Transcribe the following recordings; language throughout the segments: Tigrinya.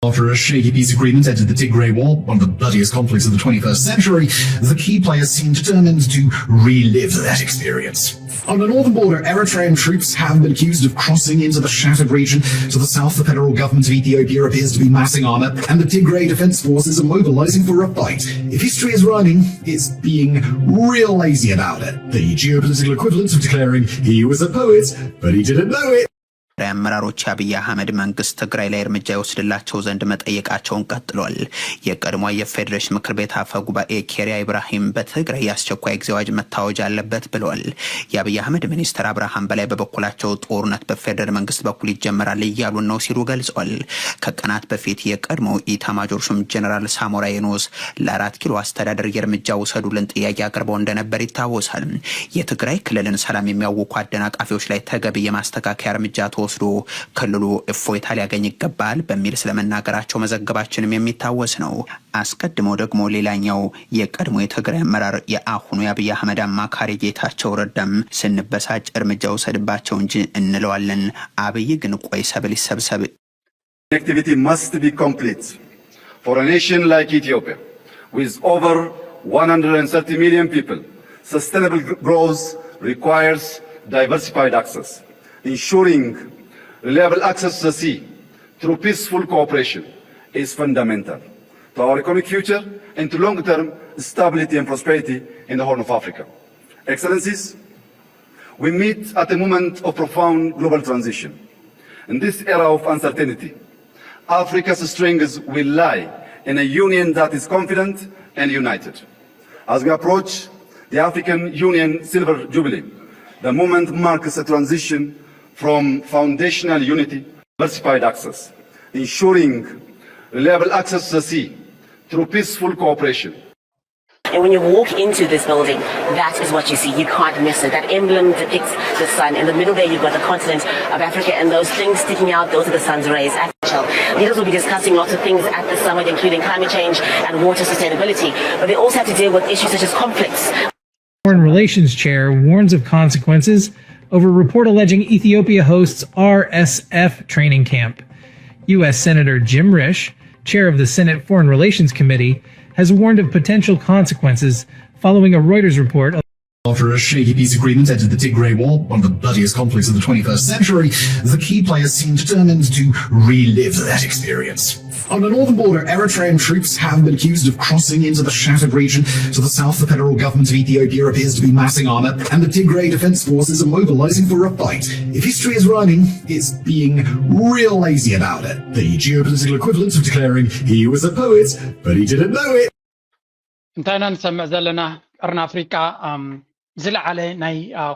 After a shaky peace agreement ended the Tigray War, one of the bloodiest conflicts of the twenty-first century, the key players seem determined to relive that experience. On the northern border, Eritrean troops have been accused of crossing into the shattered region. To the south, the federal government of Ethiopia appears to be massing armor, and the Tigray Defense Forces are mobilizing for a fight. If history is rhyming, it's being real lazy about it. The geopolitical equivalent of declaring he was a poet, but he didn't know it. የአመራሮች የአብይ አህመድ መንግስት ትግራይ ላይ እርምጃ ይወስድላቸው ዘንድ መጠየቃቸውን ቀጥሏል። የቀድሞ የፌዴሬሽን ምክር ቤት አፈ ጉባኤ ኬሪያ ኢብራሂም በትግራይ የአስቸኳይ ጊዜ አዋጅ መታወጅ አለበት ብለዋል። የአብይ አህመድ ሚኒስትር አብርሃም በላይ በበኩላቸው ጦርነት በፌዴራል መንግስት በኩል ይጀመራል እያሉን ነው ሲሉ ገልጸዋል። ከቀናት በፊት የቀድሞ ኢታማጆር ሹም ጀነራል ሳሞራ የኑስ ለአራት ኪሎ አስተዳደር የእርምጃ ውሰዱልን ጥያቄ አቅርበው እንደነበር ይታወሳል። የትግራይ ክልልን ሰላም የሚያውኩ አደናቃፊዎች ላይ ተገቢ የማስተካከያ እርምጃ ተወስዶ ክልሉ እፎይታ ሊያገኝ ይገባል በሚል ስለመናገራቸው መዘገባችንም የሚታወስ ነው። አስቀድሞ ደግሞ ሌላኛው የቀድሞ የትግራይ አመራር የአሁኑ የአብይ አህመድ አማካሪ ጌታቸው ረዳም ስንበሳጭ እርምጃ ውሰድባቸው እንጂ እንለዋለን። አብይ ግን ቆይ ሰብል ይሰብሰብ Connectivity must be complete. For a nation like Ethiopia, with over one hundred and thirty million people, sustainable gr- growth requires diversified access. Ensuring reliable access to the sea through peaceful cooperation is fundamental to our economic future and to long-term stability and prosperity in the Horn of Africa. Excellencies, we meet at a moment of profound global transition. In this era of uncertainty, Africa's strength will lie in a union that is confident and united. As we approach the African Union Silver Jubilee, the moment marks a transition from foundational unity to diversified access, ensuring reliable access to the sea through peaceful cooperation. And when you walk into this building, that is what you see. You can't miss it. That emblem depicts the sun. In the middle there, you've got the continent of Africa, and those things sticking out, those are the sun's rays. At Shell, leaders will be discussing lots of things at the summit, including climate change and water sustainability. But they also have to deal with issues such as conflicts. Foreign Relations Chair warns of consequences over report alleging Ethiopia hosts R S F training camp. U S Senator Jim Risch, chair of the Senate Foreign Relations Committee, has warned of potential consequences following a Reuters report. After a shaky peace agreement ended the Tigray War, one of the bloodiest conflicts of the twenty-first century, the key players seem determined to relive that experience. On the northern border, Eritrean troops have been accused of crossing into the shattered region. To the south, the federal government of Ethiopia appears to be massing armor, and the Tigray Defense Forces are mobilizing for a fight. If history is rhyming, it's being real lazy about it. The geopolitical equivalent of declaring he was a poet, but he didn't know it. እንታይ ኢና ንሰምዕ ዘለና? ቀርኒ ኣፍሪቃ ዝለዓለ ናይ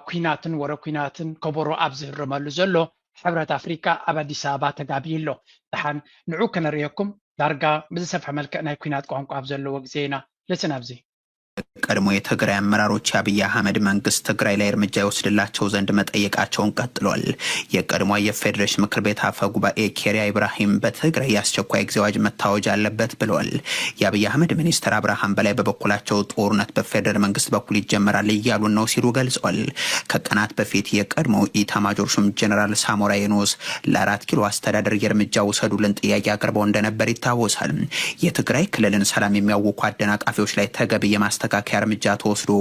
ኩናትን ወረ ኩናትን ከበሮ ኣብ ዝህረመሉ ዘሎ ሕብረት ኣፍሪቃ ኣብ ኣዲስ ኣበባ ተጋብዩ ኣሎ። ደሓን ንዑ ክነርእየኩም ዳርጋ ብዝሰፍሐ መልክዕ ናይ ኩናት ቋንቋ ኣብ ዘለዎ ግዜ ኢና። ልስን ኣብዚ። ቀድሞ የትግራይ አመራሮች የአብይ አህመድ መንግስት ትግራይ ላይ እርምጃ ይወስድላቸው ዘንድ መጠየቃቸውን ቀጥሏል። የቀድሞ የፌዴሬሽን ምክር ቤት አፈ ጉባኤ ኬሪያ ኢብራሂም በትግራይ የአስቸኳይ ጊዜ አዋጅ መታወጅ አለበት ብለዋል። የአብይ አህመድ ሚኒስትር አብርሃም በላይ በበኩላቸው ጦርነት በፌዴራል መንግስት በኩል ይጀመራል እያሉን ነው ሲሉ ገልጸዋል። ከቀናት በፊት የቀድሞ ኢታማጆር ሹም ጀነራል ሳሞራ የኑስ ለአራት ኪሎ አስተዳደር የእርምጃ ውሰዱልን ጥያቄ አቅርበው እንደነበር ይታወሳል። የትግራይ ክልልን ሰላም የሚያውኩ አደናቃፊዎች ላይ ተገቢ የማስተካከያ እርምጃ ተወስዶ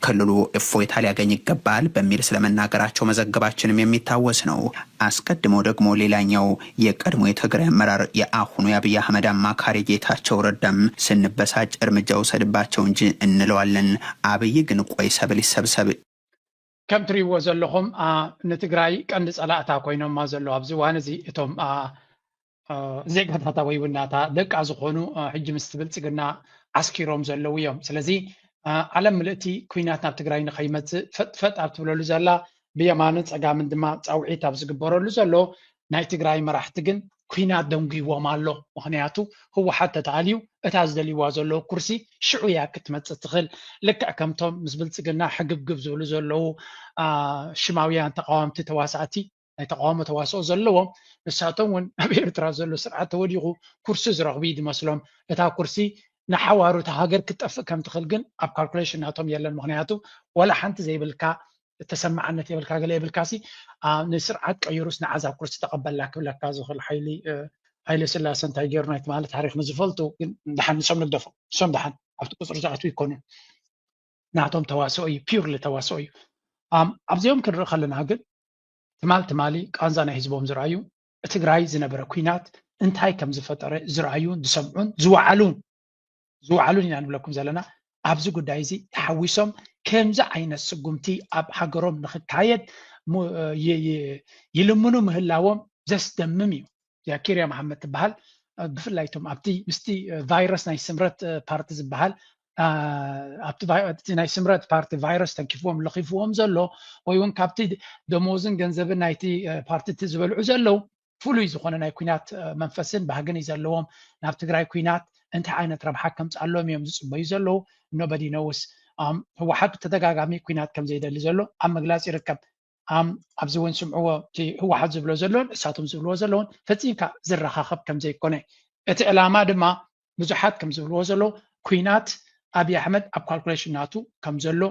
ክልሉ እፎይታ ሊያገኝ ይገባል በሚል ስለመናገራቸው መዘገባችንም የሚታወስ ነው። አስቀድሞ ደግሞ ሌላኛው የቀድሞ የትግራይ አመራር የአሁኑ የአብይ አህመድ አማካሪ ጌታቸው ረዳም ስንበሳጭ እርምጃ ውሰድባቸው እንጂ እንለዋለን። አብይ ግን ቆይ ሰብል ይሰብሰብ ከም ትሪእዎ ዘለኹም ንትግራይ ቀንዲ ፀላእታ ኮይኖማ ዘለዉ ኣብዚ እዋን እዚ እቶም ዜጋታታ ወይ እውን ናታ ደቃ ዝኾኑ ሕጂ ምስቲ ብልፅግና ዓስኪሮም ዘለዉ እዮም። ስለዚ ዓለም ምልእቲ ኩናት ናብ ትግራይ ንኸይመፅእ ፈጥፈጥ ኣብ ትብለሉ ዘላ ብየማንን ፀጋምን ድማ ፃውዒት ኣብ ዝግበረሉ ዘሎ ናይ ትግራይ መራሕቲ ግን ኩናት ደንጉይዎም ኣሎ። ምኽንያቱ ህወሓት ተተኣልዩ እታ ዝደልይዋ ዘለዉ ኩርሲ ሽዑ እያ ክትመፅእ ትኽእል። ልክዕ ከምቶም ምስ ብልፅግና ሕግብግብ ዝብሉ ዘለዉ ሽማውያን ተቃወምቲ ተዋሳእቲ ናይ ተቃውሞ ተዋስኦ ዘለዎም ንሳቶም እውን ኣብ ኤርትራ ዘሎ ስርዓት ተወዲቑ ኩርሲ ዝረኽቡ እዩ ዝመስሎም። እታ ኩርሲ ንሓዋሩ እታ ሃገር ክትጠፍእ ከም ትኽእል ግን ኣብ ካልኩሌሽን ናቶም የለን። ምኽንያቱ ወላ ሓንቲ ዘይብልካ ተሰማዕነት የብልካ ገለ የብልካ ሲ ንስርዓት ቀይሩስ ንዓዛ ኩርሲ ተቐበላ ክብለካ ዝኽእል ሓይሊ ሃይለ ስላሰ እንታይ ገይሩ ናይ ትማሊ ታሪኽ ንዝፈልጡ ግን ደሓን ንሶም ንግደፎም። ንሶም ደሓን ኣብቲ ቁፅሪ ዝኣትዉ ይኮኑን። ናቶም ተዋስኦ እዩ፣ ፒውርሊ ተዋስኦ እዩ። ኣብዚኦም ክንርኢ ከለና ግን ትማል ትማሊ ቃንዛ ናይ ህዝቦም ዝረኣዩ፣ ትግራይ ዝነበረ ኩናት እንታይ ከም ዝፈጠረ ዝረኣዩን ዝሰምዑን ዝወዓሉን ዝወዓሉን ኢና ንብለኩም ዘለና። ኣብዚ ጉዳይ እዚ ተሓዊሶም ከምዚ ዓይነት ስጉምቲ ኣብ ሃገሮም ንክካየድ ይልምኑ ምህላዎም ዘስደምም እዩ። ኪርያ መሓመድ ትበሃል። ብፍላይ ቶም ኣብቲ ምስቲ ቫይረስ ናይ ስምረት ፓርቲ ዝበሃል ኣብቲ ናይ ስምረት ፓርቲ ቫይረስ ተንኪፍዎም ለኺፍዎም ዘሎ ወይ እውን ካብቲ ደሞዝን ገንዘብን ናይቲ ፓርቲ ዝበልዑ ዘለዉ ፍሉይ ዝኾነ ናይ ኩናት መንፈስን ባህግን እዩ ዘለዎም። ናብ ትግራይ ኩናት እንታይ ዓይነት ረብሓ ከምፅኣሎም እዮም ዝፅበዩ ዘለዉ። ኖበዲ ነውስ ህወሓት ብተደጋጋሚ ኩናት ከም ዘይደሊ ዘሎ ኣብ ምግላፅ ይርከብ። ኣብዚ እውን ስምዕዎ ህወሓት ዝብሎ ዘለውን እሳቶም ዝብልዎ ዘለውን ፈፂምካ ዝረኻኸብ ከም ዘይኮነ፣ እቲ ዕላማ ድማ ብዙሓት ከም ዝብልዎ ዘለዉ ኩናት ኣብይ ኣሕመድ ኣብ ካልኩሌሽን ናቱ ከም ዘሎ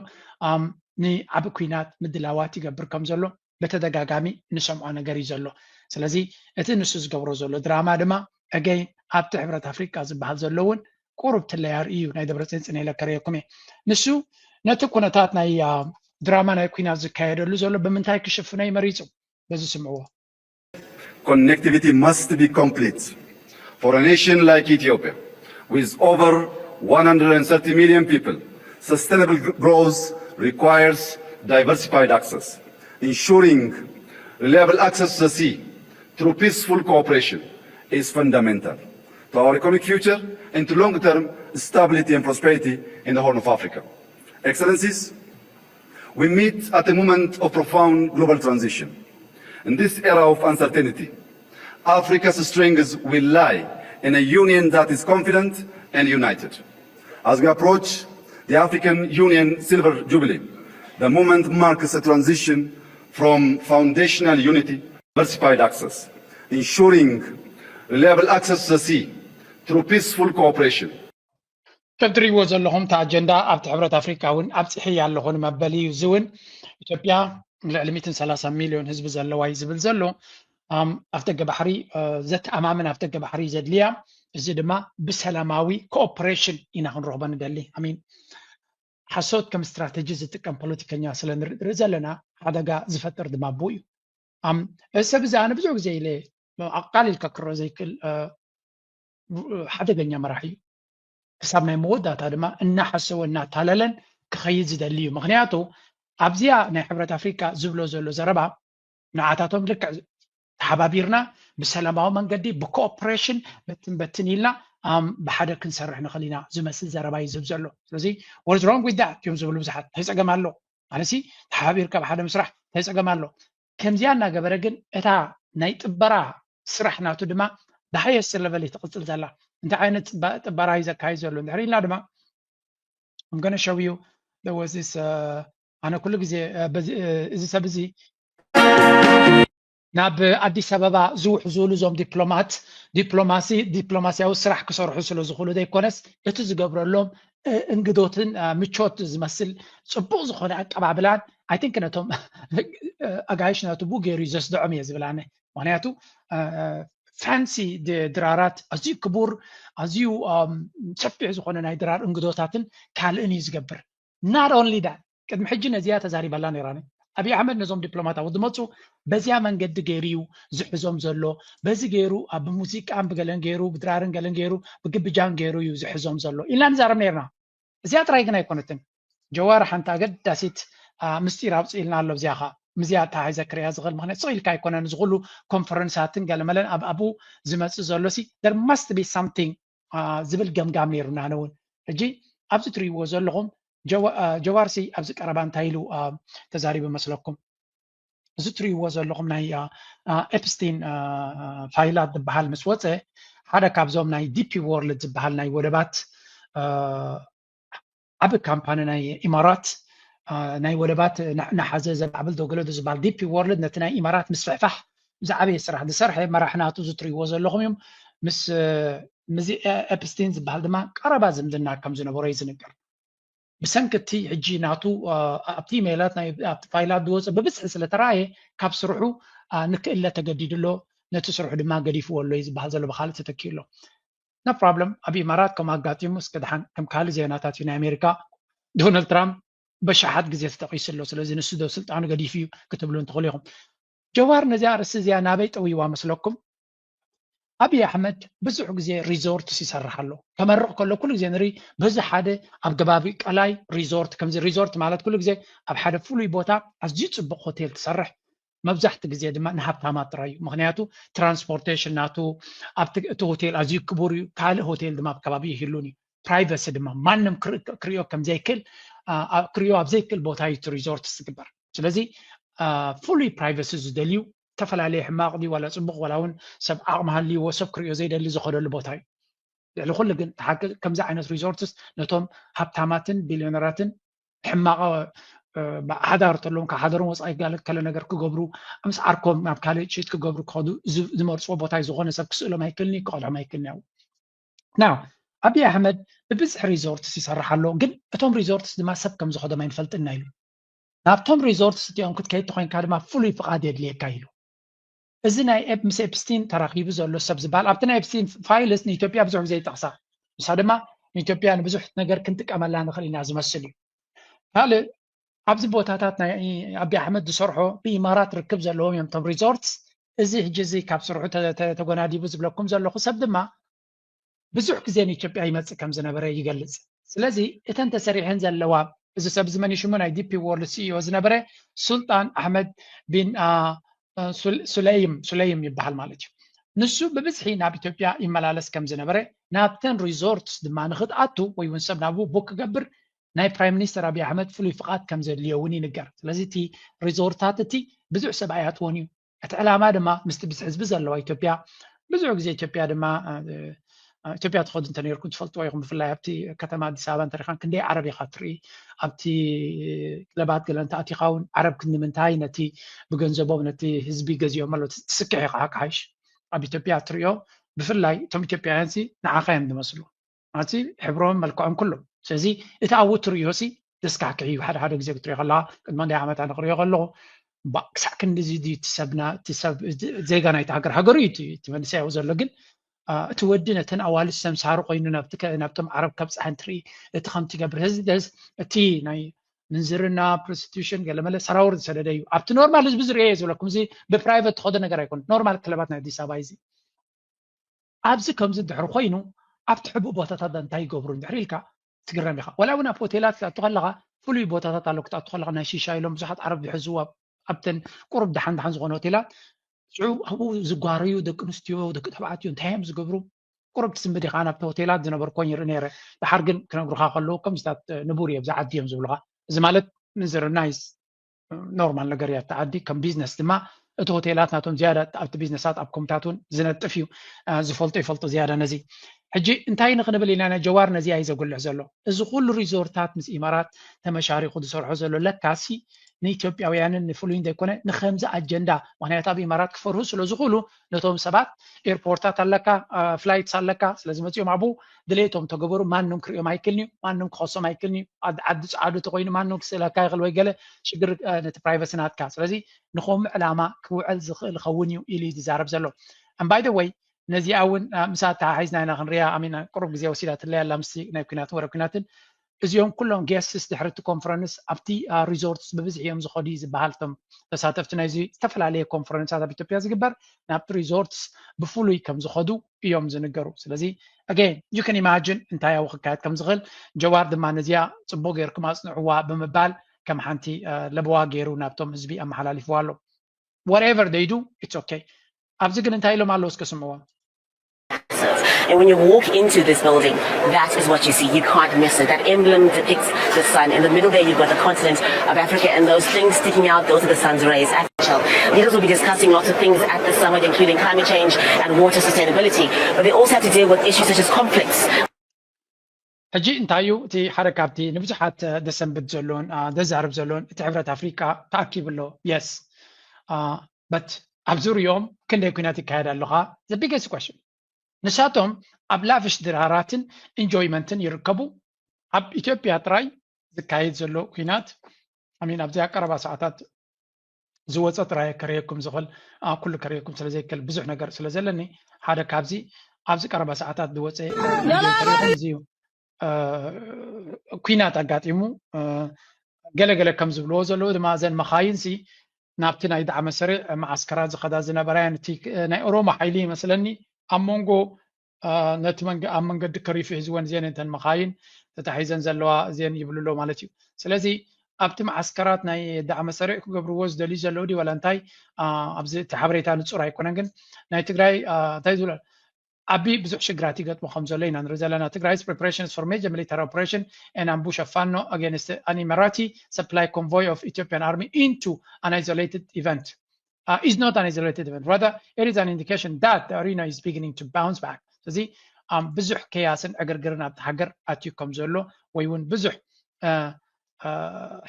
ንዓቢ ኩናት ምድላዋት ይገብር ከም ዘሎ በተደጋጋሚ ንሰምዖ ነገር እዩ ዘሎ። ስለዚ እቲ ንሱ ዝገብሮ ዘሎ ድራማ ድማ ኣገይ ኣብቲ ሕብረት ኣፍሪቃ ዝበሃል ዘሎ እውን ቁሩብ ትለያር እዩ ናይ ደብረፅዮን ፅነ ኢለ ከርእየኩም እየ። ንሱ ነቲ ኩነታት ናይ ድራማ ናይ ኩናት ዝካየደሉ ዘሎ ብምንታይ ክሽፍኖ ይመሪፁ? በዚ ስምዕዎ። Connectivity must be complete. For a nation like Ethiopia, with over one hundred thirty million people, sustainable growth requires diversified access. Ensuring reliable access to the sea through peaceful cooperation is fundamental to our economic future and to long-term stability and prosperity in the Horn of Africa. Excellencies, we meet at a moment of profound global transition. In this era of uncertainty, Africa's strength will lie in a union that is confident and united. As we approach the African Union Silver Jubilee, the moment marks a transition from foundational unity to diversified access, ensuring reliable access to the sea through peaceful cooperation. ከም ትሪእዎ ዘለኹም እቲ ኣጀንዳ ኣብቲ ሕብረት ኣፍሪካ እውን ኣብፂሐያ ኣለኹ ንመበሊ እዩ። እዚ እውን ኢትዮጵያ ልዕሊ ሚእትን ሰላሳን ሚልዮን ህዝቢ ዘለዋ እዩ ዝብል ዘሎ። ኣፍደገ ባሕሪ ዘተኣማምን ኣፍደገ ባሕሪ ዘድልያ፣ እዚ ድማ ብሰላማዊ ኮኦፕሬሽን ኢና ክንረኽቦ ንደሊ። ኣሚን ሓሶት ከም ስትራተጂ ዝጥቀም ፖለቲከኛ ስለ ንርኢ ዘለና ሓደጋ ዝፈጥር ድማ ብኡ እዩ። እዚ ሰብ እዚ ኣነ ብዙሕ ግዜ ኢለ ኣቃሊልካ ክረኦ ዘይክእል ሓደገኛ መራሒ እዩ። ክሳብ ናይ መወዳእታ ድማ እናሓሰወ እናታለለን ክኸይድ ዝደሊ እዩ። ምክንያቱ ኣብዚኣ ናይ ሕብረት ኣፍሪካ ዝብሎ ዘሎ ዘረባ ንዓታቶም ልክዕ ተሓባቢርና ብሰላማዊ መንገዲ ብኮኦፕሬሽን በትን በትን ኢልና ብሓደ ክንሰርሕ ንኽእል ኢና ዝመስል ዘረባ እዩ ዝህብ ዘሎ። ስለዚ what is wrong with that እዮም ዝብሉ ብዙሓት። እንታይ ፀገም ኣሎ? ማለትሲ ተሓባቢርካ ብሓደ ምስራሕ እንታይ ፀገም ኣሎ? ከምዚኣ እናገበረ ግን እታ ናይ ጥበራ ስራሕ ናቱ ድማ ብሃየስት ለቨል እዩ ትቕፅል ዘላ። እንታይ ዓይነት ጥበራ እዩ ዘካይድ ዘሎ እንድሕር ኢልና ድማ I'm gonna show you there was this ኣነ ኩሉ ግዜ እዚ ሰብ እዚ ናብ ኣዲስ ኣበባ ዝውሕዙሉ እዞም ዲፕሎማት ዲፕሎማሲ ዲፕሎማሲያዊ ስራሕ ክሰርሑ ስለ ዝኽእሉ ዘይኮነስ እቲ ዝገብረሎም እንግዶትን ምቾት ዝመስል ፅቡቅ ዝኾነ ኣቀባብላን I think ነቶም ኣጋይሽ ናቱ ቡ ገይሩ እዩ ዘስድዖም እየ ዝብል ኣነ። ምክንያቱ ፋንሲ ድራራት ኣዝዩ ክቡር ኣዝዩ ሰፊሕ ዝኾነ ናይ ድራር እንግዶታትን ካልእን እዩ ዝገብር። Not only that ቅድሚ ሕጂ ነዚኣ ተዛሪበላ ነይራ። ኣብይ ኣሕመድ ነዞም ዲፕሎማት ኣብ ዝመፁ በዚያ መንገዲ ገይሩ እዩ ዝሕዞም ዘሎ። በዚ ገይሩ ኣብ ብሙዚቃን ብገለን ገይሩ ብድራርን ገለን ገይሩ ብግብጃን ገይሩ እዩ ዝሕዞም ዘሎ ኢልና ንዛረብ ነይርና። እዚኣ ጥራይ ግን ኣይኮነትን። ጀዋር ሓንቲ ኣገዳሲት ምስጢር ኣውፅኢልና ኣሎ። እዚኣ ከዓ ምስዚኣ ተሓሒዘ ክሪኣ ዝኽእል ምክንያት ስቕ ኢልካ ኣይኮነን። እዚ ኩሉ ኮንፈረንሳትን ገለመለን ኣብ ኣብኡ ዝመፅእ ዘሎ ሲ there must be something ዝብል ገምጋም ነይሩና። ኣነ እውን ሕጂ ኣብዚ ትሪእዎ ዘለኹም ጀዋርሲ ኣብዚ ቀረባ እንታይ ኢሉ ተዛሪቡ መስለኩም? እዚ ትሪእዎ ዘለኹም ናይ ኤፕስቲን ፋይላት ዝበሃል ምስ ወፀ ሓደ ካብዞም ናይ ዲፒ ወርልድ ዝበሃል ናይ ወደባት ዓቢ ካምፓኒ ናይ ኢማራት ናይ ወደባት ናሓዘ ዘማዕብል ዶገለዶ ዝበሃል ዲፒ ወርልድ ነቲ ናይ ኢማራት ምስፍሕፋሕ ዝዓበየ ስራሕ ዝሰርሐ መራሕ ናቱ እዚ ትሪእዎ ዘለኹም እዮም። ምስ ምዚ ኤፕስቲን ዝበሃል ድማ ቀረባ ዝምድና ከም ዝነበሮ እዩ ዝንገር። ብሰንኪ እቲ ሕጂ ናቱ ኣብቲ ኢሜላት ኣብቲ ፋይላት ዝወፀ ብብዝሒ ስለተረኣየ ካብ ስርሑ ንክእለ ተገዲዱ ኣሎ። ነቲ ስርሑ ድማ ገዲፍዎ ኣሎ እዩ ዝበሃል ዘሎ ብካልእ ተተኪኡ ኣሎ። No problem። ኣብ ኢማራት ከም ኣጋጢሙ እስከ ደሓን ከም ካልእ ዜናታት እዩ ናይ ኣሜሪካ ዶናልድ ትራምፕ በሻሓት ግዜ ተጠቂሱ ኣሎ። ስለዚ ንሱ ዶ ስልጣኑ ገዲፉ እዩ ክትብሉ እንትኽእሉ ኢኹም። ጀዋር ነዚኣ ርእሲ እዚኣ ናበይ ጠዊዋ መስለኩም? ኣብይ ኣሕመድ ብዙሕ ግዜ ሪዞርትስ ይሰርሕ ኣሎ። ከመርቕ ከሎ ኩሉ ግዜ ንርኢ በዚ ሓደ ኣብ ከባቢ ቀላይ ሪዞርት ከምዚ ሪዞርት ማለት ኩሉ ግዜ ኣብ ሓደ ፍሉይ ቦታ ኣዝዩ ጽቡቕ ሆቴል ትሰርሕ መብዛሕቲ ግዜ ድማ ንሃብታማት ጥራይ እዩ። ምክንያቱ ትራንስፖርቴሽን ናቱ ኣብቲ እቲ ሆቴል ኣዝዩ ክቡር እዩ። ካልእ ሆቴል ድማ ኣብ ከባቢ ይህሉን እዩ። ፕራይቨሲ ድማ ማንም ክርኢ- ክርእዮ ከም ዘይክእል ኣ- ኣ- ክርእዮ ኣብ ዘይክእል ቦታ እዩ እቲ ሪዞርት ዝግበር። ስለዚ ፍሉይ ፕራይቨሲ ዝደልዩ ዝተፈላለየ ሕማቕ ድዩ ዋላ ፅቡቕ ዋላ እውን ሰብ ዓቕሚ ሃልይዎ ሰብ ክርእዮ ዘይደሊ ዝኸደሉ ቦታ እዩ። ልዕሊ ኩሉ ግን እቲ ሓቂ ከምዚ ዓይነት ሪዞርትስ ነቶም ሃብታማትን ቢልዮነራትን ሕማቕ ሓዳር ተለዎም ካብ ሓደሮም ወፃኢ ጋለ ከለ ነገር ክገብሩ ምስ ዓርኮም ናብ ካልእ ሽት ክገብሩ ክኸዱ ዝመርፅዎ ቦታ እዩ። ዝኾነ ሰብ ክስእሎም ኣይክእልን እዩ፣ ክቐድሖም ኣይክእልን እዩ። ናው ኣብይ ኣሕመድ ብብዝሒ ሪዞርትስ ይሰርሕ ኣሎ፣ ግን እቶም ሪዞርትስ ድማ ሰብ ከም ዝኸዶም ኣይንፈልጥና ኢሉ። ናብቶም ሪዞርትስ እቲኦም ክትከይድ ተኮይንካ ድማ ፍሉይ ፍቓድ የድልየካ ኢሉ። እዚ ናይ ኤፕ ምስ ኤፕስቲን ተራኺቡ ዘሎ ሰብ ዝበሃል ኣብቲ ናይ ኤፕስቲን ፋይልስ ንኢትዮጵያ ብዙሕ ግዜ ይጠቕሳ። ንሳ ድማ ንኢትዮጵያ ንብዙሕ ነገር ክንጥቀመላ ንኽእል ኢና ዝመስል እዩ። ካልእ ኣብዚ ቦታታት ናይ ኣብይ ኣሕመድ ዝሰርሖ ብኢማራት ርክብ ዘለዎም እዮም እቶም ሪዞርትስ። እዚ ሕጂ እዚ ካብ ስርሑ ተ- ተ- ተጎናዲቡ ዝብለኩም ዘለኹ ሰብ ድማ ብዙሕ ግዜ ንኢትዮጵያ ይመፅእ ከም ዝነበረ ይገልፅ። ስለዚ እተን ተሰሪሐን ዘለዋ እዚ ሰብ እዚ መን እዩ ሽሙ ናይ ዲፒ ዎርልድ ሲኢኦ ዝነበረ ሱልጣን ኣሕመድ ቢን ሱለይም ሱለይም ይበሃል ማለት እዩ። ንሱ ብብዝሒ ናብ ኢትዮጵያ ይመላለስ ከም ዝነበረ ናብተን ሪዞርትስ ድማ ንክትኣቱ ወይ እውን ሰብ ናብኡ ቡክ ክገብር ናይ ፕራይም ሚኒስተር ኣብይ ኣሕመድ ፍሉይ ፍቓድ ከም ዘድልዮ እውን ይንገር። ስለዚ እቲ ሪዞርታት እቲ ብዙሕ ሰብ ኣይኣትዎን እዩ። እቲ ዕላማ ድማ ምስቲ ብዝሒ ህዝቢ ዘለዋ ኢትዮጵያ ብዙሕ ግዜ ኢትዮጵያ ድማ ኢትዮጵያ ትኸዱ እንተነርኩም ትፈልጥዎ ኢኹም። ብፍላይ ኣብቲ ከተማ ኣዲስ ኣበባ እንተሪኻን ክንደይ ዓረብ ኢኻ ትርኢ። ኣብቲ ክለባት ገለ እንተኣቲኻ እውን ዓረብ ክንዲ ምንታይ ነቲ ብገንዘቦም ነቲ ህዝቢ ገዚኦም ኣሎ ትስክሕ ኢኻ ሓቂ ሓይሽ ኣብ ኢትዮጵያ ትሪኦ። ብፍላይ እቶም ኢትዮጵያውያን ሲ ንዓኻ እዮም ዝመስሉ ኣቲ ሕብሮም መልክዖም ኩሎም። ስለዚ እቲ ኣብኡ ትሪኦ ሲ ዘስካሕክሕ እዩ። ሓደ ሓደ ግዜ ክትሪኦ ከለካ ቅድሚ ክንደይ ዓመት ኣነ ክሪኦ ከለኹ ባእ ክሳዕ ክንድዚ ድዩ እቲ ሰብና እቲ ሰብ ዜጋ ናይቲ ሃገር ሃገሩ እዩ እቲ መንእሰይ ኣብኡ ዘሎ ግን እቲ ወዲ ነተን ኣዋልድ ሰምሳሪ ኮይኑ ናብቶም ዓረብ ከብፅሐን ትርኢ እቲ ከምቲ ገብር ህዚ ደስ እቲ ናይ ምንዝርና ፕሮስቲቱሽን ገለመለ ሰራውር ዝሰደደ እዩ ኣብቲ ኖርማል ህዝቢ ዝርእዮ እየ ዝብለኩም እዚ ብፕራይቨት ትኸዶ ነገር ኣይኮነ ኖርማል ክለባት ናይ ኣዲስ ኣበባ እዚ ኣብዚ ከምዚ ድሕር ኮይኑ ኣብቲ ሕቡእ ቦታታት እንታይ ይገብሩ ድሕር ኢልካ ትግረም ኢኻ ወላ እውን ኣብ ሆቴላት ክትኣቱ ከለኻ ፍሉይ ቦታታት ኣሎ ክትኣቱ ከለኻ ናይ ሺሻ ኢሎም ብዙሓት ዓረብ ዝሕዝዎ ኣብተን ቁሩብ ደሓን ደሓን ዝኾነ ሆቴላት ሽዑ ኣብኡ ዝጓረዩ ደቂ ኣንስትዮ ደቂ ተባዕትዮ እንታይ እዮም ዝገብሩ ቁሩብ ትስምድ ኢኻ ናብቲ ሆቴላት ዝነበርኮን ይርኢ ነይረ ድሓር ግን ክነግሩኻ ከለዉ ከምዚታት ንቡር እዮም ዝዓዲ እዮም ዝብሉኻ እዚ ማለት ምንዝርና ኖርማል ነገር እያ እቲ ዓዲ ከም ቢዝነስ ድማ እቲ ሆቴላት ናቶም ዝያዳ ኣብቲ ቢዝነሳት ኣብ ኮምታት እውን ዝነጥፍ እዩ ዝፈልጦ ይፈልጦ ዝያዳ ነዚ ሕጂ እንታይ ንክንብል ኢና ናይ ጀዋር ነዚ ኣይ ዘጉልሕ ዘሎ እዚ ኩሉ ሪዞርታት ምስ ኢማራት ተመሻሪኩ ዝሰርሖ ዘሎ ለካሲ ንኢትዮጵያውያንን ንፍሉይ ዘይኮነ ንከምዚ ኣጀንዳ ምክንያቱ ኣብ ኢማራት ክፈርሁ ስለ ዝኽእሉ ነቶም ሰባት ኤርፖርታት ኣለካ ፍላይትስ ኣለካ ስለዚ መፅኦም ኣብኡ ድሌቶም ተገበሩ ማንም ክሪኦም ኣይክልን እዩ ማንም ክኸሶም ኣይክልን እዩ ዓዲ ፀዓዱ ተኮይኑ ማንም ክስእለካ ይኽእል ወይ ገለ ሽግር ነቲ ፕራይቨሲ ናትካ ስለዚ ንኸምኡ ዕላማ ክውዕል ዝኽእል ኸውን እዩ ኢሉ እዩ ዝዛረብ ዘሎ and by the way ነዚኣ እውን ምሳ ተሓሒዝና ኢና ክንሪኣ ኣሚና ቅሩብ ግዜ ወሲዳትለይ ኣላ ምስቲ ናይ ኩናትን ወረ ኩናትን እዚኦም ኩሎም guests ድሕሪ እቲ ኮንፈረንስ ኣብቲ ሪዞርትስ ብብዝሒ እዮም ዝኸዱ እዩ ዝበሃል እቶም ተሳተፍቲ ናይዚ ዝተፈላለየ ኮንፈረንሳት ኣብ ኢትዮጵያ ዝግበር ናብቲ ሪዞርትስ ብፍሉይ ከም ዝኸዱ እዮም ዝንገሩ ስለዚ again you can imagine እንታይ ኣብኡ ክካየድ ከም ዝኽእል ጀዋር ድማ ነዚኣ ፅቡቅ ገይርኩም ኣፅንዕዋ ብምባል ከም ሓንቲ ለበዋ ገይሩ ናብቶም ህዝቢ ኣመሓላሊፍዋ ኣሎ whatever they do it's okay ኣብዚ ግን እንታይ ኢሎም ኣለዉ እስከ ስምዕዎም And when you walk into this building, that is what you see. You can't miss it. That emblem depicts the sun. In the middle there, you've got the continent of Africa, and those things sticking out, those are the sun's rays. Leaders will be discussing lots of things at the summit, including climate change and water sustainability. But they also have to deal with issues such as conflicts. ሕጂ እንታይ እዩ እቲ ሓደ ካብቲ ንብዙሓት ደሰንብድ ዘሎን ደዛርብ ዘሎን እቲ ሕብረት ኣፍሪቃ ተኣኪቡ ኣሎ yes but ኣብ ዙሪኦም ክንደይ ኩናት ይካየድ ኣለኻ the biggest question ንሳቶም ኣብ ላፍሽ ድራራትን ኢንጆይመንትን ይርከቡ ኣብ ኢትዮጵያ ጥራይ ዝካየድ ዘሎ ኩናት ኣሚን ኣብዚ ኣቀረባ ሰዓታት ዝወፀ ጥራይ ከርእየኩም ዝኽእል፣ ኣ፣ ኩሉ ከርእየኩም ስለ ዘይክእል ብዙሕ ነገር ስለ ዘለኒ፣ ሓደ ካብዚ ኣብዚ ቀረባ ሰዓታት ዝወፀ ቪድዮ ከርእየኩም እዚ እዩ። እ፣ ኲናት ኣጋጢሙ፣ እ፣ ገለገለ ከም ዝብልዎ ዘለዉ ድማ እዘን መኻይንሲ ናብቲ ናይ ዳዕመ ሰሪዕ መዓስከራት ዝኸዳ ዝነበራ እየን። እቲ፣ እ፣ ናይ ኦሮሞ ሓይሊ ይመስለኒ ኣብ መንጎ፣ እ፣ ነቲ መንገ-፣ ኣብ መንገዲ ከሪፉ ሒዝወን እዚአን እተን መኻይን ተታሒዘን ዘለዋ እዚአን ይብሉ ኣለዉ ማለት እዩ። ስለዚ ኣብቲ መዓስከራት ናይ ዳዕመ ሰሪዕ ክገብርዎ ዝደልዩ ዘለዉ ድዩ ዋላ እንታይ፣ እ፣ ኣብዚ እቲ ሓበሬታ ንጹር ኣይኮነን። ግን ናይ ትግራይ፣ እ፣ እንታይ ዝብሎ ኣቢ ብዙሕ ሽግራት ይገጥሞ ከም ዘሎ ኢና ንርኢ ዘለና። ትግራይስ preparations for major military operation and ambush of Fano against an Emirati supply convoy of Ethiopian army into an isolated event, uh, is not an isolated event. Rather, it is an indication that the arena is beginning to bounce back. ስለዚ፣ ኣም፣ ብዙሕ ከያስን ዕግርግርን ኣብቲ ሃገር ኣትዩ ከም ዘሎ ወይ እውን ብዙሕ፣ እ፣ እ፣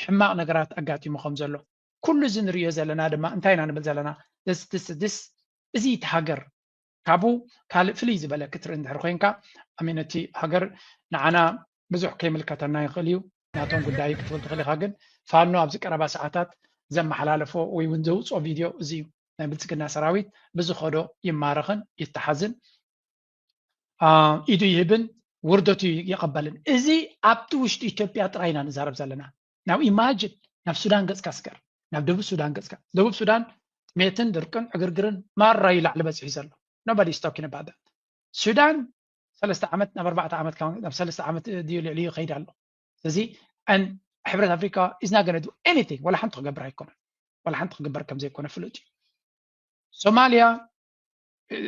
ሕማቕ ነገራት ኣጋጢሙ ከም ዘሎ ኩሉ እዚ ንርእዮ ዘለና ድማ እንታይ ኢና ንብል ዘለና? This, this, this፣ እዚ እቲ ሃገር ካብኡ ካልእ ፍልይ ዝበለ ክትርኢ እንድሕር ኮይንካ፣ I mean፣ እቲ ሃገር ንዓና ብዙሕ ከይምልከተና ይኽእል እዩ፣ ናቶም ጉዳይ ክትብል ትኽእል ኢኻ። ግን ፋኖ ኣብዚ ቀረባ ሰዓታት ዘመሓላለፎ ወይ እውን ዘውፅኦ ቪድዮ እዚ እዩ። ናይ ብልፅግና ሰራዊት ብዝኸዶ ይማረኽን ይተሓዝን፣ አ፣ ኢዱ ይህብን ውርደቱ ይቐበልን። እዚ ኣብቲ ውሽጢ ኢትዮጵያ ጥራይ ኢና ንዛረብ ዘለና። Now imagine፣ ናብ ሱዳን ገፅካ ስገር፣ ናብ ደቡብ ሱዳን ገፅካ። ደቡብ ሱዳን ጥሜትን ድርቅን ዕግርግርን ማራ እዩ ላዕሊ በፂሑ ዘሎ። Nobody is talking about that። ሱዳን ሰለስተ ዓመት ናብ ኣርባዕተ ዓመት ካብ፣ ናብ ሰለስተ ዓመት ድዩ ልዕሊኡ ይኸይድ ኣሎ። ስለዚ፣ and ሕብረት ኣፍሪካ is not gonna do anything፣ ዋላ ሓንቲ ክገብር ኣይኮነን። ዋላ ሓንቲ ክግበር ከም ዘይኮነ ፍሉጥ እዩ። ሶማልያ፣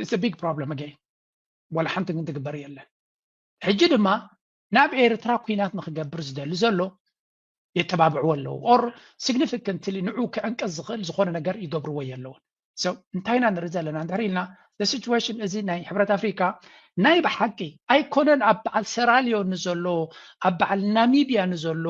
it's a big problem again። ዋላ ሓንቲ ግን ትግበር የለን። ሕጂ ድማ ናብ ኤርትራ ኲናት ንክገብር ዝደሊ ዘሎ የተባብዕዎ ኣለዉ። Or significantly ንዑ ክዕንቅዝ ዝኽእል ዝኾነ ነገር ይገብርዎ የለውን። So እንታይ ኢና ንርኢ ዘለና እንድሕር ኢልና፣ the situation እዚ ናይ ሕብረት ኣፍሪካ ናይ ብሓቂ ኣይኮነን ኣብ በዓል ሴራሊዮን ንዘሎ፣ ኣብ በዓል ናሚብያ ንዘሎ፣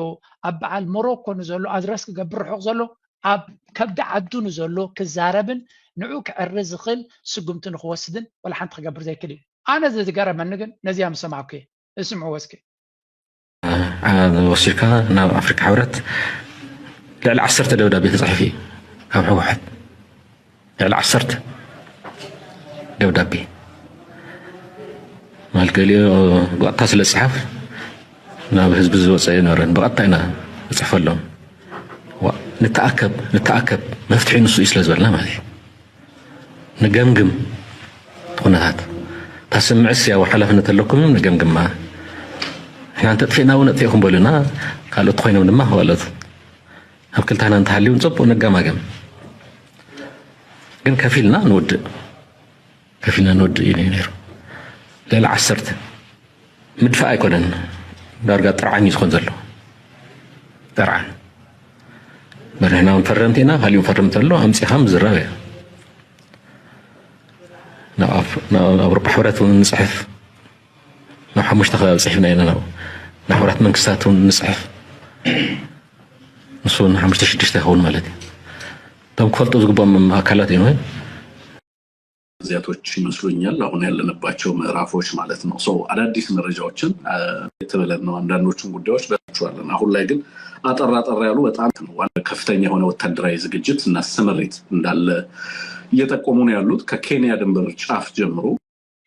ኣብ በዓል ሞሮኮ ንዘሎ ኣድረስ ክገብር ርሑቕ ዘሎ፣ ኣብ ከብዲ ዓዱ ንዘሎ ክዛረብን ንዑ ክዕሪ ዝኽእል ስጉምቲ ንክወስድን ዋላ ሓንቲ ክገብር ዘይክእል እዩ። ኣነ ዝገረመኒ ግን ነዚኣ ምስ ሰማዕኩ እየ። እስምዕዎ እስኪ። ዓ-፣ ወሲድካ ናብ ኣፍሪካ ሕብረት ልዕሊ ዓሰርተ ደብዳቤ ተፃሒፉ እዩ ካብ ህወሓት። ልዕሊ ዓሰርተ ደብዳቤ። ማለት ገሊኡ ብቐጥታ ስለ ዝፀሓፍ ናብ ህዝቢ ዝወፀ ኣይነበረን። ብቐጥታ ኢና ንፅሕፈሎም። ዋ፣ ንተኣከብ፣ ንተኣከብ፣ መፍትሒ ንሱ እዩ ስለ ዝበልና ማለት እዩ። ንገምግም እቲ ኩነታት። እታ ስምዕስ ያው ሓላፍነት ኣለኩም እዮም፣ ንገምግማ። ንሕና እንተጥፊእና እውን ኣጥፊእኩም በሉና፣ ካልኦት ኮይኖም ድማ ክበለቱ። ኣብ ክልታና እንተሃልዩ እውን ፅቡቕ ንገማገም። ግን ከፊልና ንውድእ፣ ከፊልና ንውድእ እዩ ነይሩ። ልዕሊ ዓሰርተ ምድፋእ ኣይኮነን፣ ዳርጋ ጥርዓን እዩ ዝኾን ዘሎ። ጥርዓን። ንሕና እውን ፈረምቲ ኢና፣ ካሊእ እውን ፈረምቲ ኣሎ፣ ኣምፂኻ ምዝራብ እዩ። ናብ ኣፍ-፣ ናብ ኣውሮጳ ሕብረት እውን ንፅሕፍ፣ ናብ ሓሙሽተ ከባቢ ፅሒፍና ኢና፣ ናብ፣ ናብ ሕብራት መንግስታት እውን ንፅሕፍ። ንሱ እውን ሓሙሽተ ሽዱሽተ ይኸውን ማለት እዩ። እቶም ክፈልጡ ዝግብኦም ኣካላት እዮም። ጊዜያቶች ይመስሉኛል፣ አሁን ያለንባቸው ምዕራፎች ማለት ነው። So አዳዲስ መረጃዎችን፣ አ፣ የተበለን ነው። አንዳንዶቹን ጉዳዮች በታችኋለን። አሁን ላይ ግን አጠር አጠር ያሉ በጣም ነው። ዋና ከፍተኛ የሆነ ወታደራዊ ዝግጅት እና ስምሪት እንዳለ እየጠቆሙ ነው ያሉት። ከኬንያ ድንበር ጫፍ ጀምሮ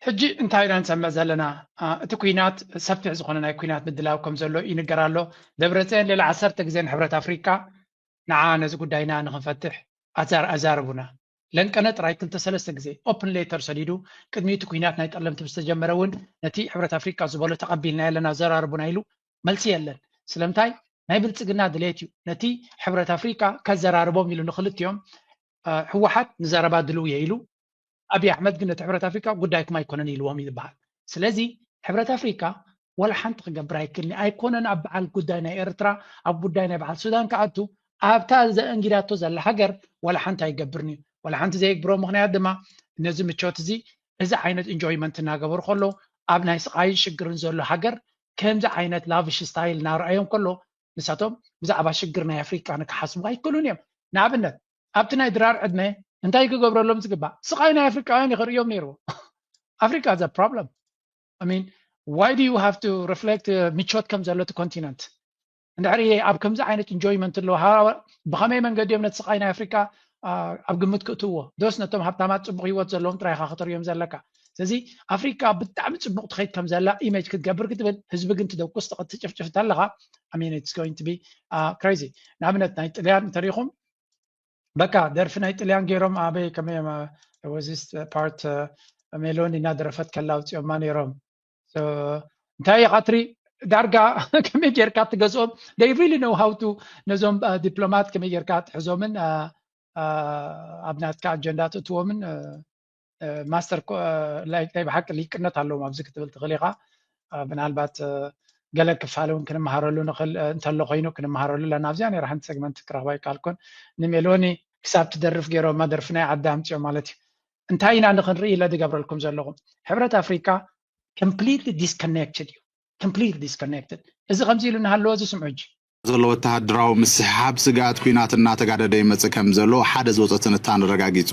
ሕጂ እንታይ ኢና ንሰምዕ ዘለና? አ፣ እቲ ኲናት ሰፊሕ ዝኾነ ናይ ኲናት ምድላው ከም ዘሎ ይንገር ኣሎ። ደብረፅዮን ሌላ ዓሰርተ ግዜ ንሕብረት ኣፍሪቃ ንዓ ነዚ ጉዳይና ንኽንፈትሕ ኣዛር-፣ ኣዛርቡና። ለንቀነ ጥራይ ክልተ ሰለስተ ግዜ ኦፕን ሌተር ሰዲዱ፣ ቅድሚ እቲ ኲናት ናይ ጠለምቲ ዝተጀመረ እውን ነቲ ሕብረት ኣፍሪቃ ዝበሎ ተቐቢልና ኣለና፣ ኣዘራርቡና ኢሉ መልሲ የለን። ስለምንታይ? ናይ ብልጽግና ድሌት እዩ። ነቲ ሕብረት ኣፍሪቃ ከዘራርቦም ኢሉ ንኽልቲኦም፣ እ፣ ህወሓት ንዘረባ ድልው እየ ኢሉ፣ ኣብይ ኣሕመድ ግን ነቲ ሕብረት ኣፍሪቃ ጉዳይኩም ኣይኮነን ኢልዎም እዩ ዝበሃል። ስለዚ ሕብረት ኣፍሪቃ ዋላ ሓንቲ ክገብር ኣይክእልን። ኣይኮነን ኣብ በዓል ጉዳይ ናይ ኤርትራ፣ ኣብ ጉዳይ ናይ በዓል ሱዳን ክኣቱ፣ ኣብታ ዘእንጊዳቶ ዘላ ሃገር ዋላ ሓንቲ ኣይገብርን እዩ። ዋላ ሓንቲ ዘይግብሮ ምኽንያት ድማ ነዚ ምቾት እዚ፣ እዚ ዓይነት ኢንጆይመንት እናገበሩ ከለዉ ኣብ ናይ ስቓይን ሽግርን ዘሎ ሃገር ከምዚ ዓይነት ላቪሽ ስታይል እናረኣዮም ከሎ ንሳቶም ብዛዕባ ሽግር ናይ ኣፍሪቃ ንክሓስቡ ኣይክእሉን እዮም። ንኣብነት ኣብቲ ናይ ድራር ዕድመ እንታይ ክገብረሎም ዝግባእ? ስቓይ ናይ ኣፍሪቃውያን እዩ ክርእዮም ነይርዎ። ኣፍሪቃ is a problem። I mean, why do you have to reflect, uh, ምቾት ከም ዘሎ እቲ ኮንቲነንት? እንድሕር ኣብ ከምዚ ዓይነት ኢንጆይመንት ኣለዎ፣ ሃ-፣ ብኸመይ መንገዲ እዮም ነቲ ስቓይ ናይ ኣፍሪቃ ኣብ ግምት ክእትዎ ዶስ ነቶም ሃብታማት ፅቡቅ ህይወት ዘለዎም ጥራይካ ክተርዮም ዘለካ? ስለዚ ኣፍሪካ ብጣዕሚ ፅቡቅ ትኸይድ ከም ዘላ ኢሜጅ ክትገብር ክትብል ህዝቢ ግን ትደቁስ ትጭፍጭፍ ተለካ ሚን it's going to be crazy። ንኣብነት ናይ ጥልያን እንተሪኹም በቃ ደርፊ ናይ ጥልያን ገይሮም ኣበይ ከመይ ወዚስ ፓርት ሜሎኒ እናደረፈት ከላ ኣውፅኦማ ነይሮም። እንታይ ኢኻ ትሪ ዳርጋ ከመይ ጌርካ ትገዝኦም? They really know how to ነዞም ዲፕሎማት ከመይ ጌርካ ትሕዞምን ኣብ ናትካ ኣጀንዳ ትእትዎምን ማስተር ናይ ብሓቂ ሊቅነት ኣለዎም ኣብዚ ክትብል ትኽእል ኢኻ። ምናልባት ገለ ክፋል እውን ክንመሃረሉ ንኽእል እንተሎ ኮይኑ ክንመሃረሉ ኣለና። ኣብዚኣ ነይራ ሓንቲ ሰግመንት ክረኽባ ይከኣልኩን ንሜሎኒ ክሳብ ትደርፍ ገይሮማ ደርፊ ናይ ዓዲ ኣምፅኦም ማለት እዩ። እንታይ ኢና ንኽንርኢ ኢለ ዝገብረልኩም ዘለኹ ሕብረት ኣፍሪካ completely disconnected እዩ። Completely disconnected። እዚ ከምዚ ኢሉ እናሃለወ እዚ ስምዑ ሕጂ ዘሎ ወተሃደራዊ ምስሕሓብ ስግኣት ኲናት እናተጋደደ ይመጽእ ከም ዘሎ ሓደ ዝወጸ ትንታን ኣረጋጊጹ።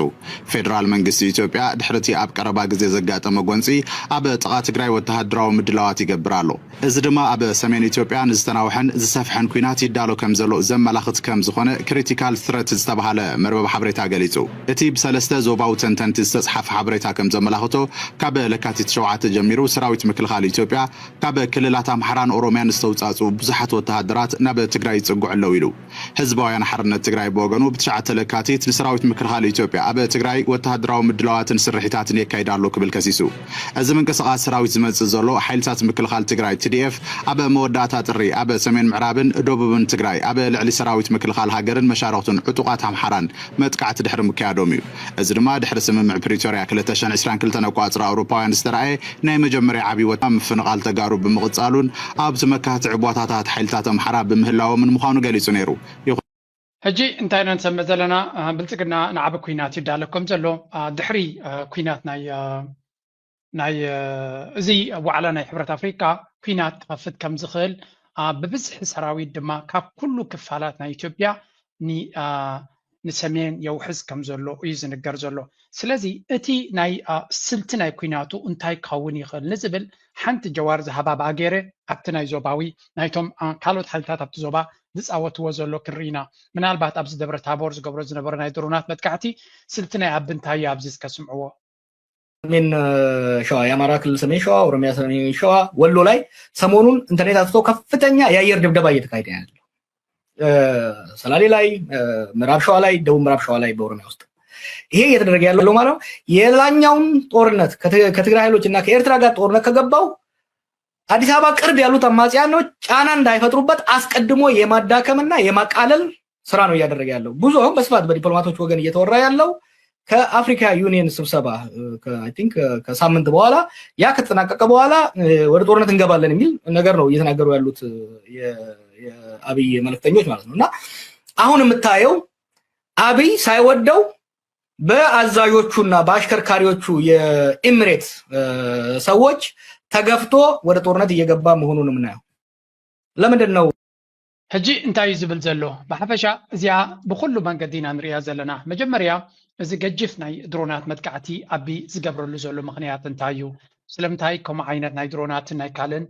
ፌደራል መንግስቲ ኢትዮጵያ ድሕሪ እቲ ኣብ ቀረባ ግዜ ዘጋጠመ ጎንጺ ኣብ ጥቓ ትግራይ ወተሃደራዊ ምድላዋት ይገብር ኣሎ። እዚ ድማ ኣብ ሰሜን ኢትዮጵያ ንዝተናውሐን ዝሰፍሐን ኲናት ይዳሎ ከም ዘሎ ዘመላኽት ከም ዝኾነ ክሪቲካል ትረት ዝተባሃለ መርበብ ሓበሬታ ገሊጹ። እቲ ብሰለስተ ዞባዊ ተንተንቲ ዝተጽሓፈ ሓበሬታ ከም ዘመላኽቶ ካብ ለካቲት ሸውዓተ ጀሚሩ ሰራዊት ምክልኻል ኢትዮጵያ ካብ ክልላት ኣምሓራን ኦሮምያን ዝተውፃፅኡ ብዙሓት ወተሃደራት ናብ ትግራይ ይፅግዑ ኣለዉ ኢሉ። ህዝባውያን ሓርነት ትግራይ ብወገኑ ብትሽዓተ ለካቲት ንሰራዊት ምክልኻል ኢትዮጵያ ኣብ ትግራይ ወተሃደራዊ ምድላዋትን ስርሒታትን የካይድ ኣሎ ክብል ከሲሱ። እዚ ምንቅስቓስ ሰራዊት ዝመፅእ ዘሎ ሓይልታት ምክልኻል ትግራይ ቲ ዲ ኤፍ ኣብ መወዳእታ ጥሪ ኣብ ሰሜን ምዕራብን ደቡብን ትግራይ ኣብ ልዕሊ ሰራዊት ምክልኻል ሃገርን መሻርኽቱን ዕጡቓት ኣምሓራን መጥቃዕቲ ድሕሪ ምክያዶም እዩ። እዚ ድማ ድሕሪ ስምምዕ ፕሪቶርያ ክልተ ሽሕን ዕስራን ክልተን ኣቋፅራ ኣውሮፓውያን ዝተረኣየ ናይ መጀመርያ ዓብዪ ወታ ምፍንቓል ተጋሩ ብምቕፃሉን ኣብቲ መካትዒ ቦታታት ሓይልታት ኣምሓራ ብምህላዎምን ምዃኑ ገሊፁ ነይሩ። ይኹን ሕጂ እንታይ ኢና ንሰምዕ ዘለና? ብልፅግና ንዓቢ ኩናት ይዳለ ከም ዘሎ ድሕሪ ኩናት ናይ ናይ እዚ ዋዕላ ናይ ሕብረት ኣፍሪካ ኩናት ክኸፍት ከም ዝኽእል ብብዝሒ ሰራዊት ድማ ካብ ኩሉ ክፋላት ናይ ኢትዮጵያ ንሰሜን የውሕዝ ከም ዘሎ እዩ ዝንገር ዘሎ። ስለዚ እቲ ናይ ስልቲ ናይ ኩናቱ እንታይ ክኸውን ይኽእል ንዝብል ሓንቲ ጀዋር ዝሃባ ብኣገይረ ኣብቲ ናይ ዞባዊ ናይቶም ካልኦት ሓይልታት ኣብቲ ዞባ ዝፃወትዎ ዘሎ ክንርኢ ኢና። ምናልባት ኣብዚ ደብረ ታቦር ዝገብሮ ዝነበረ ናይ ድሮናት መጥቃዕቲ ስልቲ ናይ ኣብ እንታይ ኣብዚ እስከ ስምዕዎ። ሰሜን ሸዋ፣ የአማራ ክልል ሰሜን ሸዋ፣ ኦሮሚያ ሰሜን ሸዋ፣ ወሎ ላይ ሰሞኑን ኢንተርኔት አጥፍቶ ከፍተኛ የአየር ድብደባ እየተካሄደ ያለው ሰላሌ ላይ፣ ምዕራብ ሸዋ ላይ፣ ደቡብ ምዕራብ ሸዋ ላይ በኦሮሚያ ውስጥ ይሄ እየተደረገ ያለው ማለት ነው። የላኛውን ጦርነት ከትግራይ ኃይሎች እና ከኤርትራ ጋር ጦርነት ከገባው አዲስ አበባ ቅርብ ያሉት አማጽያኖች ጫና እንዳይፈጥሩበት አስቀድሞ የማዳከምና የማቃለል ስራ ነው እያደረገ ያለው። ብዙ አሁን በስፋት በዲፕሎማቶች ወገን እየተወራ ያለው ከአፍሪካ ዩኒየን ስብሰባ ከሳምንት በኋላ ያ ከተጠናቀቀ በኋላ ወደ ጦርነት እንገባለን የሚል ነገር ነው እየተናገሩ ያሉት የአብይ መልእክተኞች ማለት ነው። እና አሁን የምታየው አብይ ሳይወደው በአዛዦቹና በአሽከርካሪዎቹ የኢምሬት ሰዎች ተገፍቶ ወደ ጦርነት እየገባ መሆኑን የምናየው ለምንድን ነው? ሕጂ እንታይ እዩ ዝብል ዘሎ? ብሓፈሻ እዚኣ ብኩሉ መንገዲ ኢና ንሪኣ ዘለና። መጀመርያ እዚ ገጅፍ ናይ ድሮናት መጥቃዕቲ ኣቢ ዝገብረሉ ዘሎ ምኽንያት እንታይ እዩ? ስለምንታይ ከምኡ ዓይነት ናይ ድሮናትን ናይ ካልእን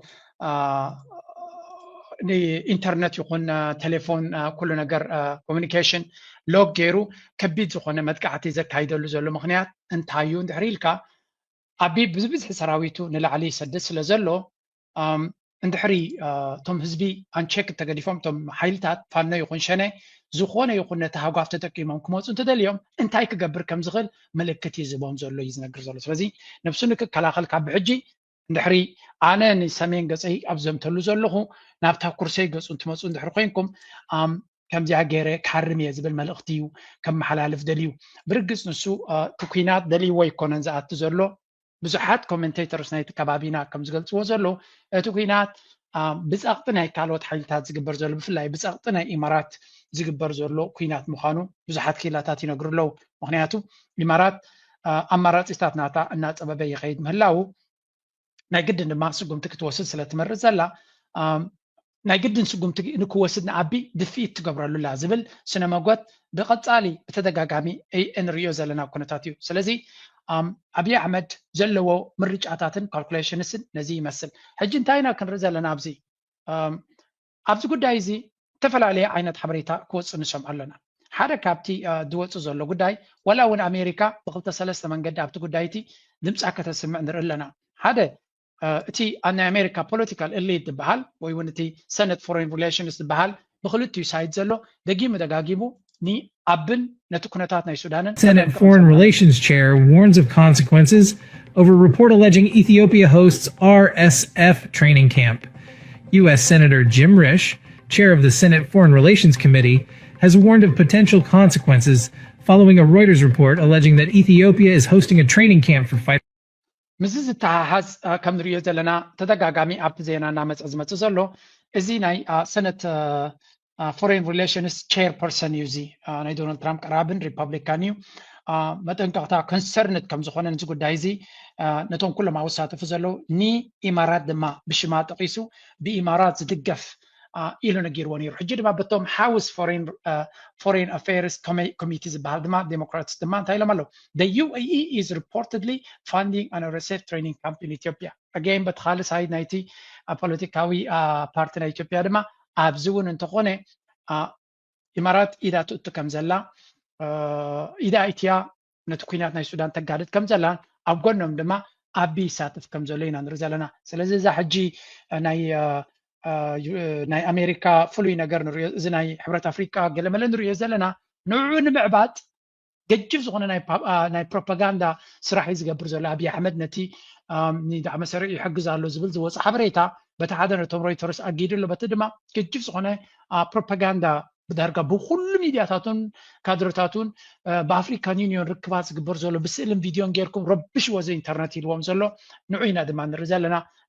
ኢንተርነት ይኹን ቴሌፎን ኩሉ ነገር ኮሚኒኬሽን ሎክ ገይሩ ከቢድ ዝኾነ መጥቃዕቲ ዘካይደሉ ዘሎ ምኽንያት እንታይ እዩ እንድሕሪ ኢልካ ኣቢ ብዝብዝሒ ሰራዊቱ ንላዕሊ ይሰድድ ስለ ዘሎ እንድሕሪ እቶም ህዝቢ ኣንቸክ እንተገዲፎም እቶም ሓይልታት ፋኖ ይኹን ሸነ ዝኾነ ይኹን ነቲ ሃጓፍ ተጠቂሞም ክመፁ እንተደልዮም እንታይ ክገብር ከም ዝኽእል ምልክት እዩ ዝህቦም ዘሎ እዩ ዝነግር ዘሎ። ስለዚ ነብሱ ንክከላኸል ካብ ብሕጂ እንድሕሪ ኣነ ንሰሜን ገፀይ ኣብ ዘምተሉ ዘለኹ ናብታ ኩርሰይ ገፁ እንትመፁ እንድሕሪ ኮይንኩም ከምዚኣ ገይረ ክሃርም እየ ዝብል መልእኽቲ እዩ ከመሓላልፍ ደልዩ። ብርግፅ ንሱ እቲ ኩናት ደልይዎ ኣይኮነን ዝኣቱ ዘሎ። ብዙሓት ኮመንቴተርስ ናይቲ ከባቢና ከም ዝገልፅዎ ዘለዉ እቲ ኩናት ብፀቕጢ ናይ ካልኦት ሓይልታት ዝግበር ዘሎ ብፍላይ ብፀቕጢ ናይ ኢማራት ዝግበር ዘሎ ኩናት ምዃኑ ብዙሓት ክኢላታት ይነግሩ ኣለዉ። ምኽንያቱ ኢማራት ኣማራፂታት ናታ እናፀበበ ይኸይድ ምህላዉ ናይ ግድን ድማ ስጉምቲ ክትወስድ ስለ ትመርፅ ዘላ ናይ ግድን ስጉምቲ ንክወስድ ንኣቢ ድፍኢት ትገብረሉ ኣላ ዝብል ስነ መጎት ብቐፃሊ ብተደጋጋሚ እንሪኦ ዘለና ኩነታት እዩ። ስለዚ ኣብይ ኣሕመድ ዘለዎ ምርጫታትን ካልኩሌሽንስን ነዚ ይመስል። ሕጂ እንታይ ኢና ክንርኢ ዘለና ኣብዚ ኣብዚ ጉዳይ እዚ ዝተፈላለየ ዓይነት ሓበሬታ ክወፅእ ንሰምዖ ኣለና። ሓደ ካብቲ ዝወፅ ዘሎ ጉዳይ ዋላ እውን ኣሜሪካ ብክልተ ሰለስተ መንገዲ ኣብቲ ጉዳይ እቲ ድምፃ ከተስምዕ ንርኢ ኣለና። ሓደ እቲ ናይ ኣሜሪካ ፖለቲካል ኤሊት ዝበሃል ወይ እውን እቲ ሰነት ፎሬን ሪሌሽንስ ዝበሃል ብክልቲኡ ሳይድ ዘሎ ደጊሙ ደጋጊሙ ንኣብን ነቲ ኩነታት ናይ ሱዳንን Senate Foreign Relations Chair warns of consequences over report alleging Ethiopia hosts R S F training camp. U S Senator Jim Risch, chair of the Senate Foreign Relations Committee, has warned of potential consequences following a Reuters report alleging that Ethiopia is hosting a training camp for fighters. ምስዚ ዝተሓሓዝ ከም ንሪኦ ዘለና ተደጋጋሚ ኣብቲ ዜና እናመፅእ ዝመፅእ ዘሎ እዚ ናይ ሰነት ፎሬን ሪሌሽንስ ቸር ፐርሰን እዩ። እዚ ናይ ዶናልድ ትራምፕ ቀራብን ሪፐብሊካን እዩ። መጠንቀቕታ ኮንሰርንድ ከም ዝኾነ ንዚ ጉዳይ እዚ ነቶም ኩሎም ኣወሳተፉ ዘለዉ ንኢማራት ድማ ብሽማ ጠቒሱ ብኢማራት ዝድገፍ ኢሉ ነጊርዎ ነይሩ። ሕጂ ድማ በቶም ሃውስ ፎሬን ኣፌርስ ኮሚቲ ዝበሃል ድማ ዴሞክራትስ ድማ እንታይ ኢሎም ኣለዉ? The U A E is reportedly funding an R S F training camp in Ethiopia. ኣገይን በቲ ካልእ ሳይድ ናይቲ ፖለቲካዊ ፓርቲ ናይ ኢትዮጵያ ድማ ኣብዚ እውን እንተኾነ ኢማራት ኢዳ ትእቱ ከም ዘላ ኢዳ ኢትያ ነቲ ኩናት ናይ ሱዳን ተጋድድ ከም ዘላን ኣብ ጎኖም ድማ ኣቢ ይሳተፍ ከም ዘሎ ኢና ንርኢ ዘለና። ስለዚ እዛ ሕጂ ናይ ናይ ኣሜሪካ ፍሉይ ነገር ንሪኦ፣ እዚ ናይ ሕብረት ኣፍሪቃ ገለመለ ንሪኦ ዘለና ንዕኡ ንምዕባጥ ገጅፍ ዝኾነ ናይ ፕሮፓጋንዳ ስራሕ እዩ ዝገብር ዘሎ ኣብይ ኣሕመድ። ነቲ ንዳዕመ ሰሪዑ ይሕግዝ ኣሎ ዝብል ዝወፀ ሓበሬታ በቲ ሓደ ነቶም ሮይተርስ ኣጊዱ ኣሎ፣ በቲ ድማ ገጅፍ ዝኾነ ፕሮፓጋንዳ ብዳርጋ ብኩሉ ሚድያታቱን ካድረታቱን ብኣፍሪካን ዩኒዮን ርክባት ዝግበር ዘሎ ብስእልን ቪድዮን ጌርኩም ረብሽዎ እዚ ኢንተርነት ኢልዎም ዘሎ ንዑ ኢና ድማ ንርኢ ዘለና።